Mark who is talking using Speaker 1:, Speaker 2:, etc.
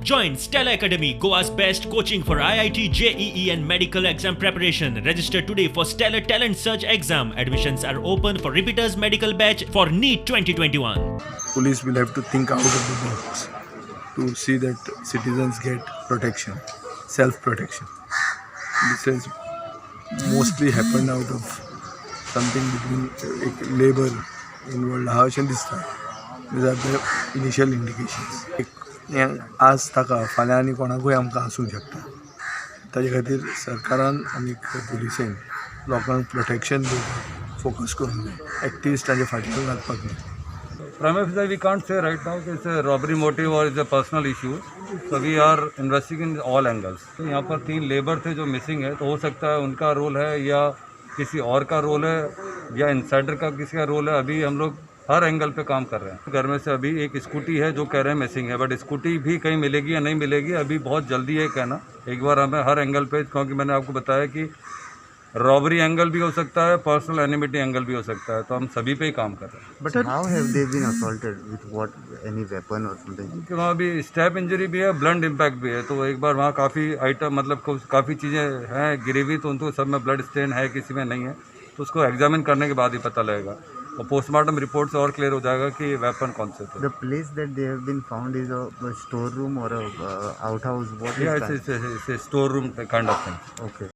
Speaker 1: Join Stella Academy, Goa's best coaching for IIT, JEE, and medical exam preparation. Register today for Stellar Talent Search exam. Admissions are open for repeaters medical batch for NEET 2021.
Speaker 2: Police will have to think out of the box to see that citizens get protection, self protection. This has mostly happened out of something between एक labor involved आहा अशें दिसता. These are the initial indications. एक हें आज ताका फाल्यां आनी कोणाकूय आमकां आसूंक शकता. ताजे खातीर सरकारान आनी पुलिसेन लोकांक प्रोटेक्शन दिवपाक फोकस करूंक जाय, एक्टिविस्टांच्या फाटल्यान लागपाक न्हय.
Speaker 3: Prima facie, we can't say right now कि it's a robbery motive or it's a personal issue. So we are investigating all angles. तो यहाँ पर तीन लेबर थे जो मिसिंग है, तो हो सकता है उनका रोल है या किसी और का रोल है या इनसाइडर का किसी का रोल है. अभी हम लोग हर एंगल पे काम कर रहे हैं. घर में से अभी एक स्कूटी है जो कह रहे हैं मिसिंग है, बट स्कूटी भी कहीं मिलेगी या नहीं मिलेगी, अभी बहुत जल्दी है कहना. एक बार हमें हर एंगल पे, क्योंकि मैंने आपको बताया कि रॉबरी एंगल भी हो सकता है, पर्सनल एनिमिटी एंगल भी हो सकता है, तो हम सभी पे ही काम कर रहे हैं.
Speaker 4: But how have they been assaulted? With what? Any weapon or something?
Speaker 3: कि वहाँ भी स्टैब इंजरी भी है, ब्लंट इम्पैक्ट भी है. तो एक बार वहाँ काफ़ी आइटम, मतलब काफ़ी चीज़ें हैं गिरी हुई, तो उनको सब में ब्लड स्टेन है, किसी में नहीं है, तो उसको एग्जामिन करने के बाद ही पता लगेगा और पोस्टमार्टम रिपोर्ट से और क्लियर हो जाएगा कि वेपन कौन से थे.
Speaker 4: The place that they have been found is a storeroom or a outhouse? What is
Speaker 3: Yeah,
Speaker 4: that?
Speaker 3: it's a store room kind of thing.
Speaker 4: Okay.